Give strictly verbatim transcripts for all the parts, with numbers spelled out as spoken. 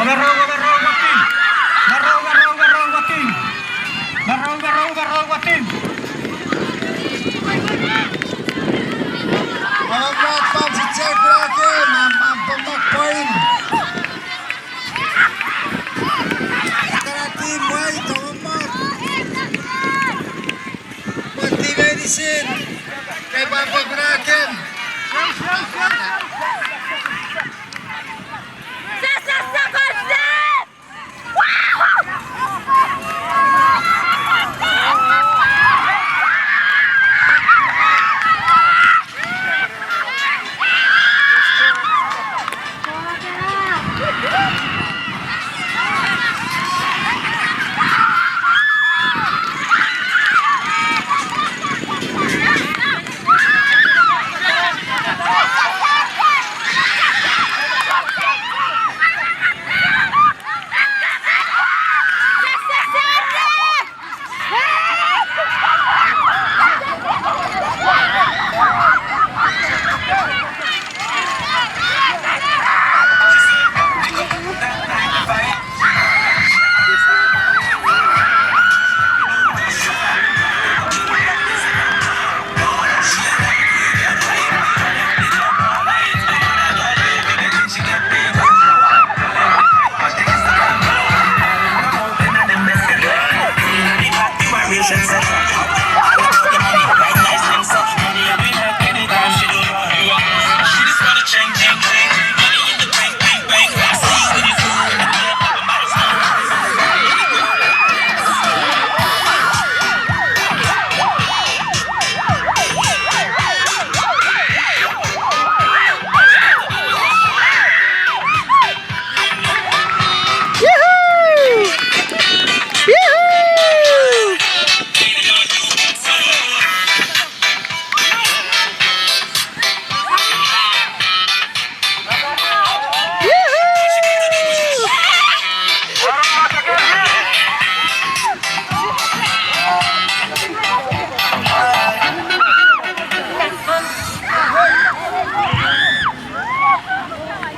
Ngarou, ngarou, ngarou, watin. Ngarou, ngarou, ngarou, watin. Ngarou, ngarou, ngarou, watin. Omo pwan chechek lake, mam, mam pwan mokpoin. Ekana team wei, omo. Pwan team meinisin. Kei pwan pwan kunakem.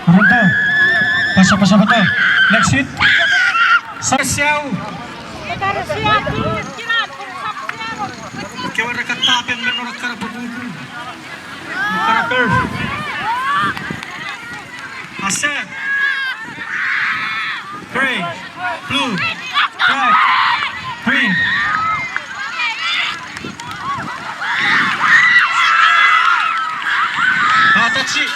Aronto. Pasa, pasa, pasa. Next hit. Sa-, siau. Kewe re katapen me non ekkana pukuku. Ekkana per. Asa. Gray. Blue. Black. Green. Ah, that's it.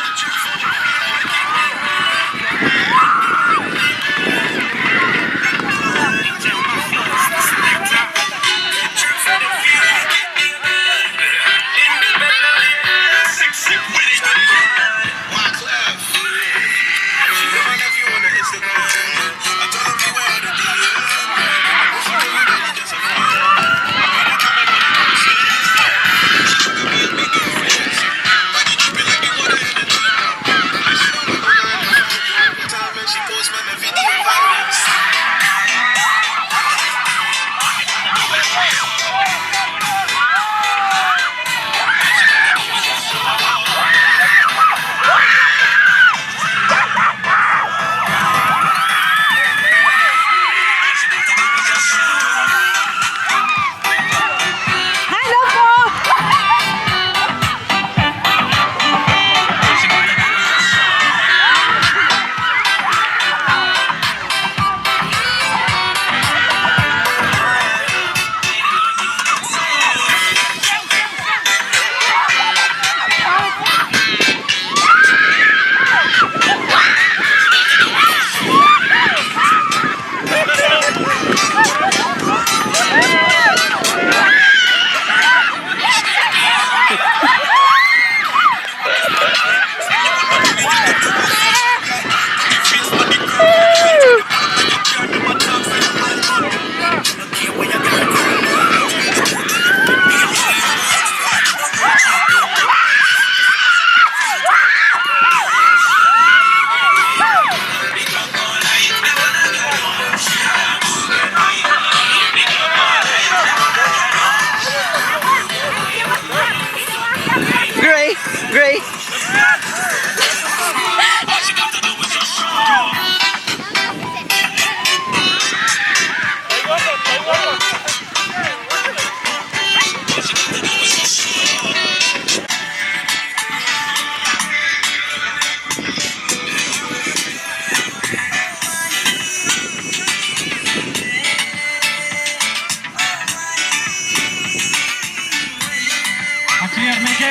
Gray, Gray.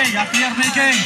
Ei, a clear me ikei.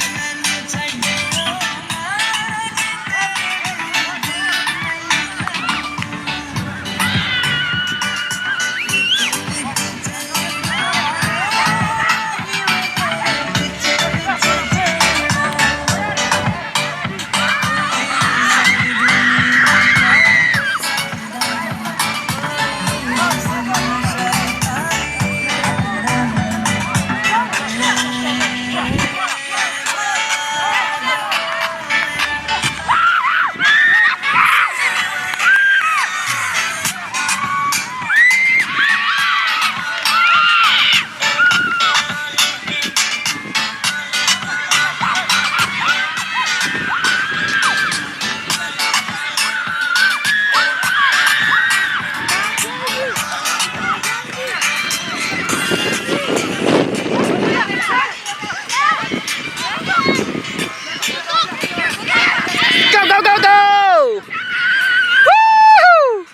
Go, go, go, go! Woo!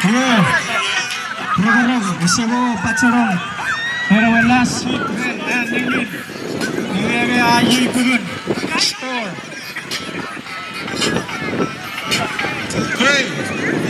Iwe, rongorong, ese mo pachenong. Ena ewe last hit ren an nengin. Iwe, iwe, a iei pungun. Score. Three.